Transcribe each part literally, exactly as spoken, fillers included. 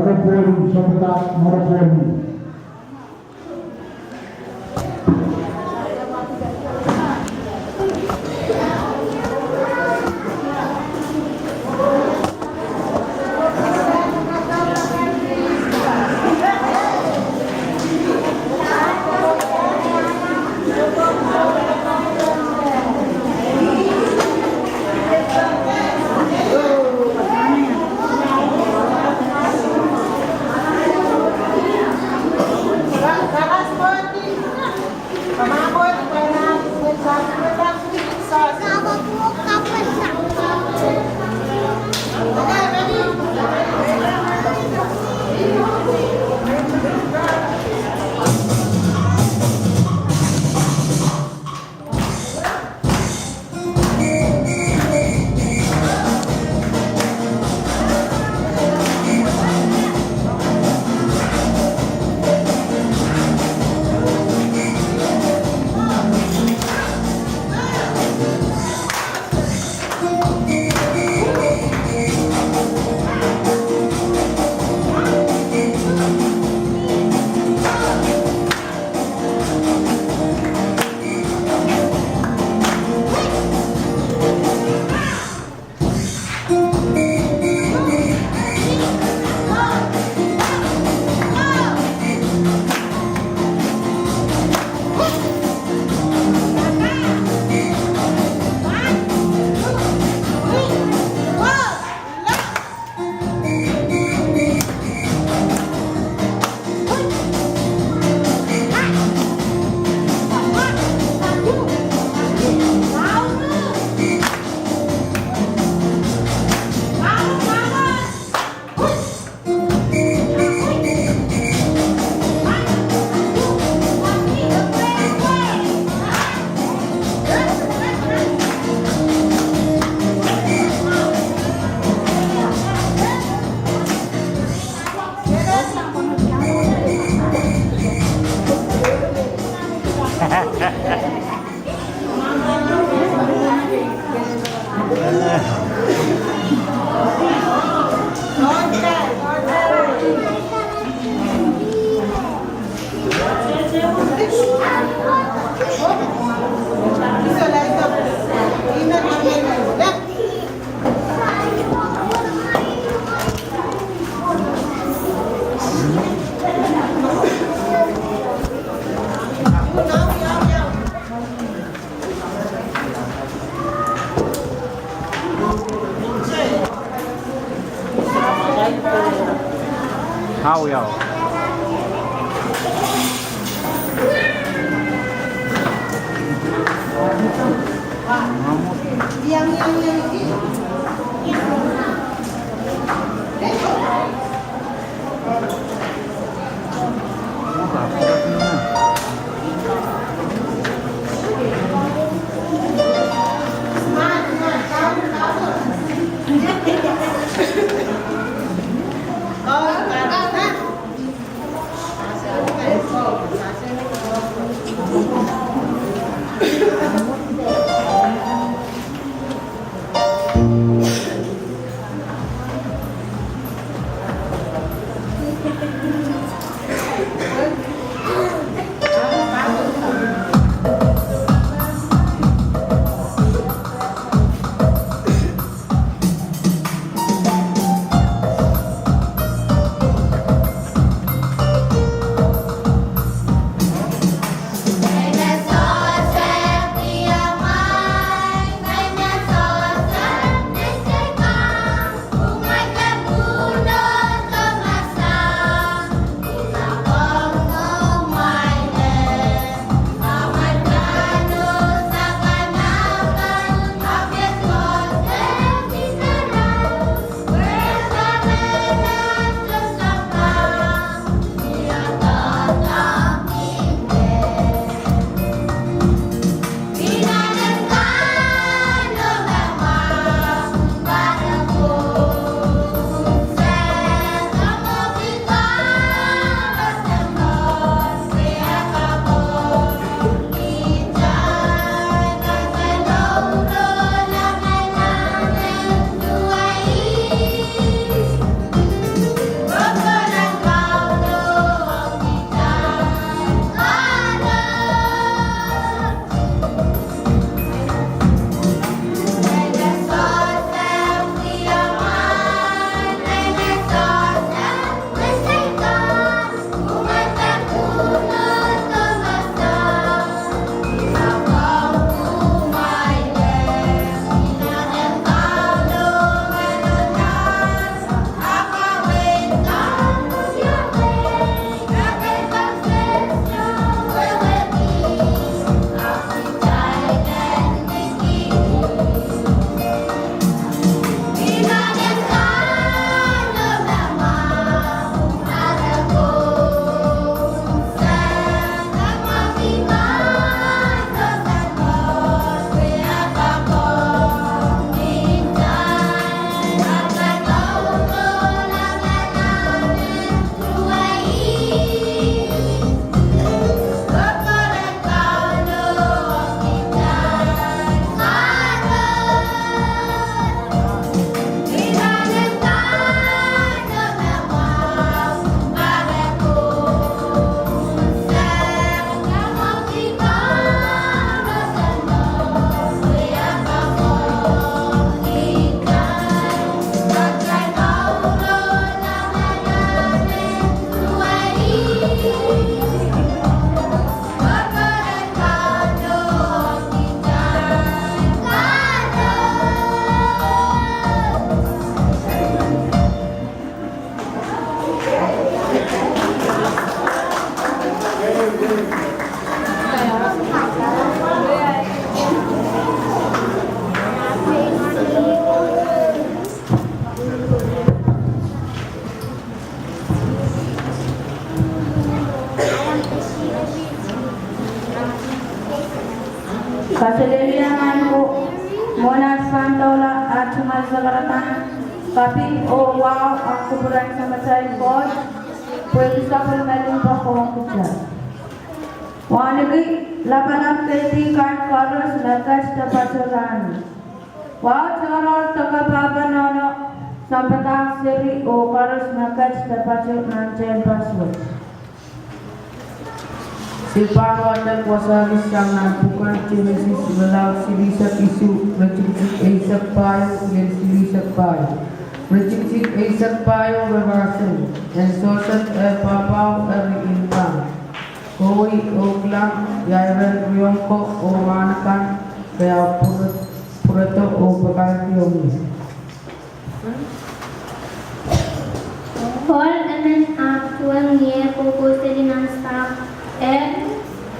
Moropoli, sohte pahn moropoli. Au, au. Kaselehlie nan ko, mwohn aht pahn doula aht tungoal sakaradahn, kaping oh wahu ahpw kupwuren Samatail Koht, pwehki sapwellime limpoak ong kitail. Wauneki lapalap keidi kan koaros me ket de patohwan. Wahu tohrohr doke pahpa nohno, sampah seri oh koaros me ket de patohwan nan tehnpas wet. Se pahn wadek wasakis sang nan pwuken Senesis irelaud silihsek isuh, iretikitik eisek pahieu, ire silihsek pahieu. Iretikitik eisek pahieu, re mahsanih: En Sosep eh pahpao eri inpahn kohwei oh kilang ia iren riong ko oh mahn akan, re ahpw pwuredo oh pakairkihong ie. Ohl emen ahpw tuhweng ie kohkohseli nan sahpw, eh,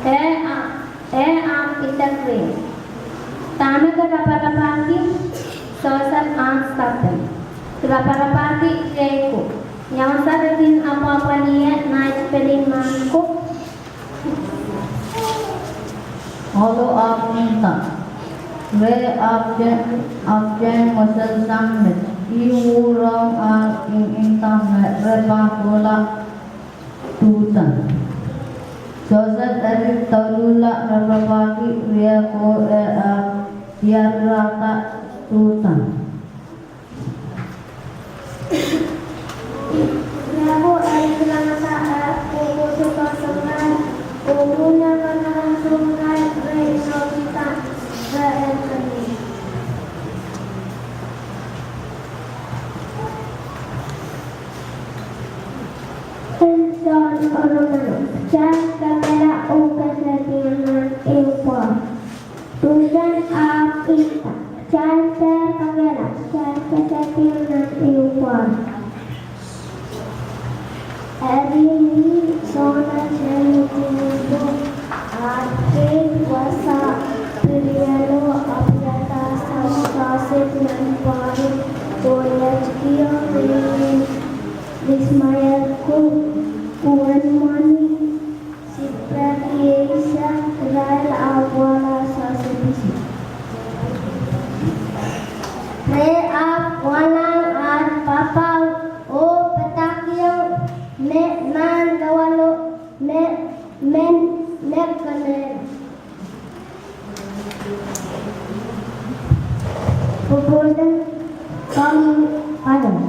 eh, ah, eh, ahpw idek rie: Dahme ke raparapahki Sosep ahmw sapeng? Ke raparapahki iei ko: Ni ansou re kin apwahpwalih ie nait pelin mahn ko. Ohlo ahpw nda, Re ahpw, ahpw mweselsang met. Ih uh rong ahr inginda me re pahn kohla duhdan. Sosep eri douluhla raparapahki rie ko, eh, ahpw diarada duhdan. Rie ko eri kilangada eh kohkohdo pasapengarail, oh mwohn eh kanakan sounarail, re inoukihda, re ekerkeni. Pil Sohn orono, kitail kengehla oh kesehdi nan ehu pwoar. Duhdan ahpw inda, kitail dehr kengehla, kitail kesehdi nan ehu pwoar. Eri ni Sohn eh tehneti limpoak, ahr keid wasa pirieno apwaiada sang Sosep nan pwoaro, oh iet kihong ih Ismael ko, uwen mwohni, siperki eisek, irail ahpw wahla Sosep isuh. Re ahpw wahnlahng ahr pahpao oh padahkihong me mahn dawalo me men me kemehla. Pwopwoud en Kauno Paran.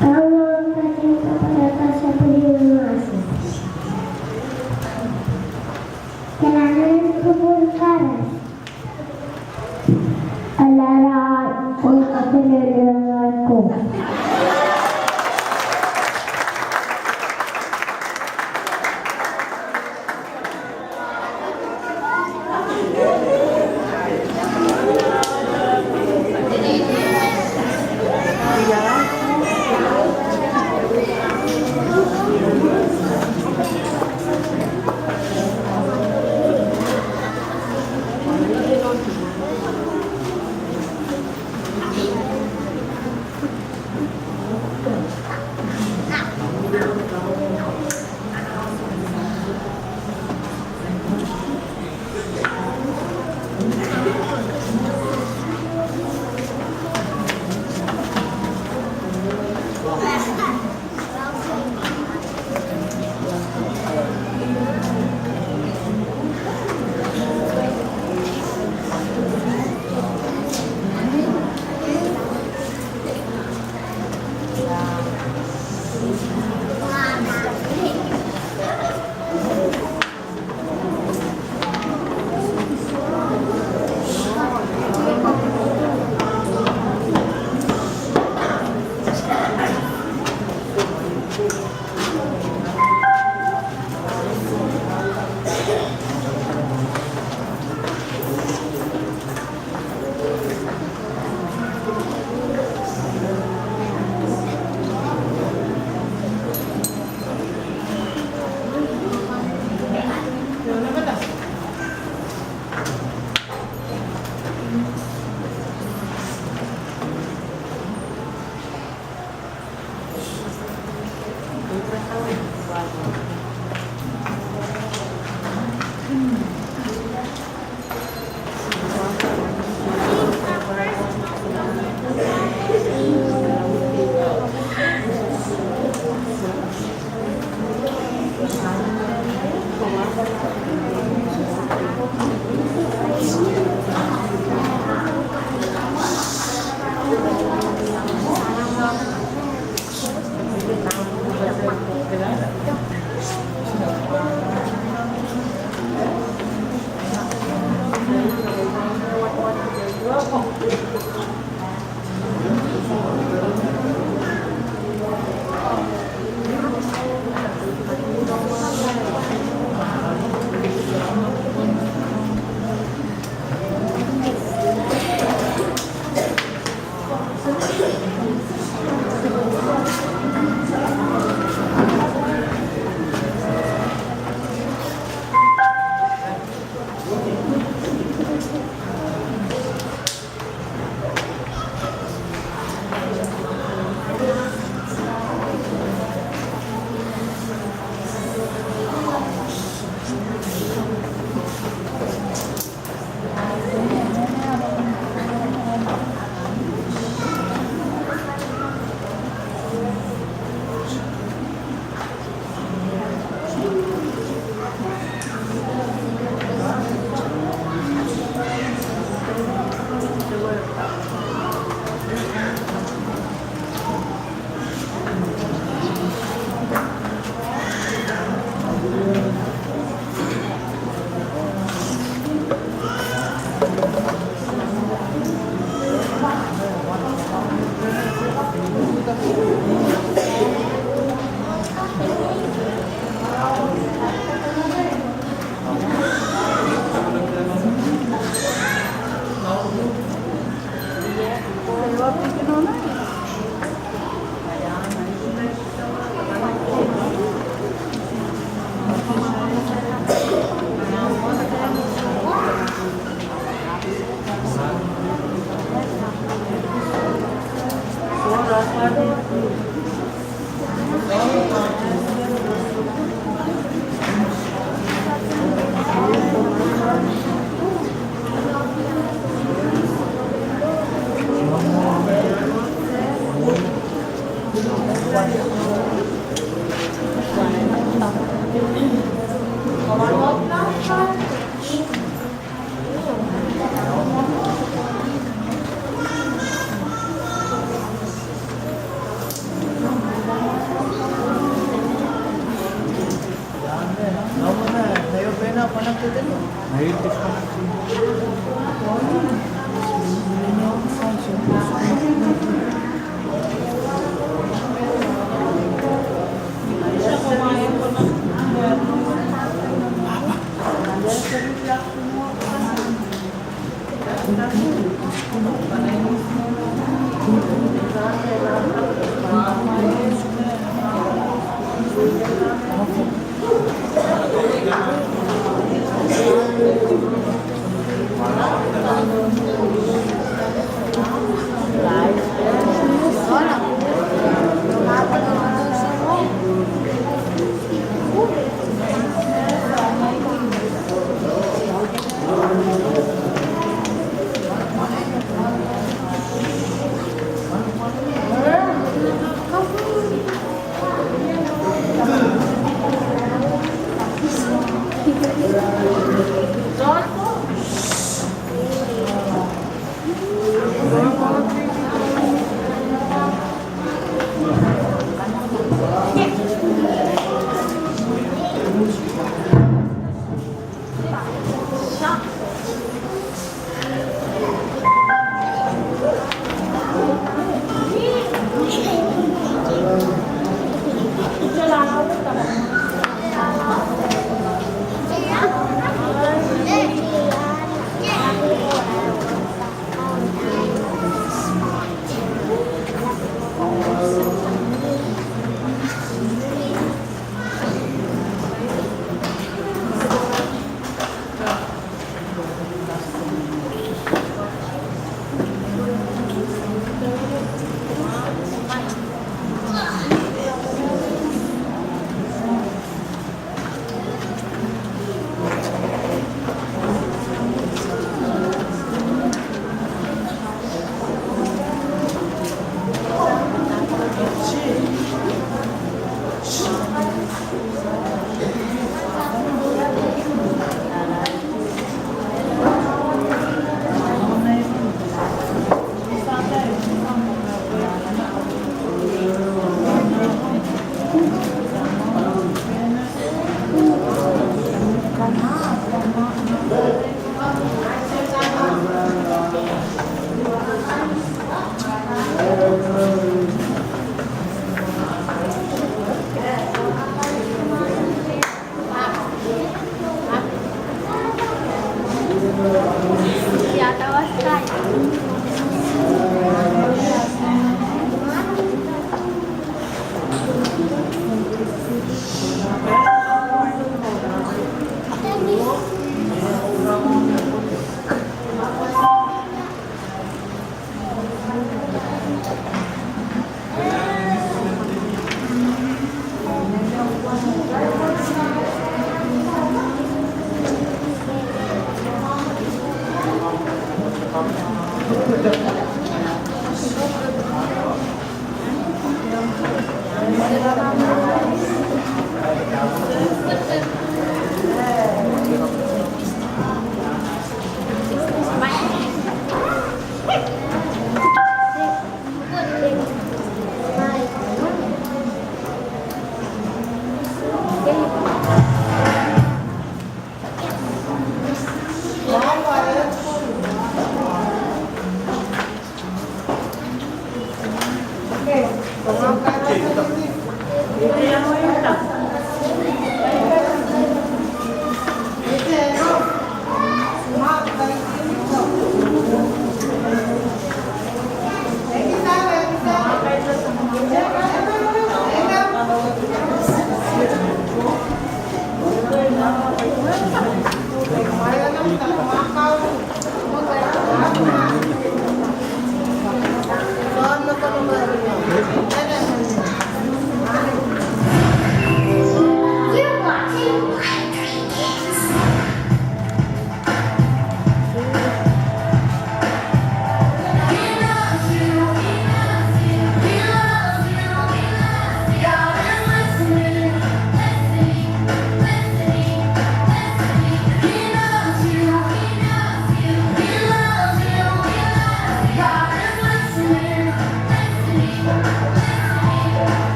Kauno ketin kapwaiada sapwellime mahsen. Kalahngan en kupwur karas. Alehda oh kaselehlie rehn Koht.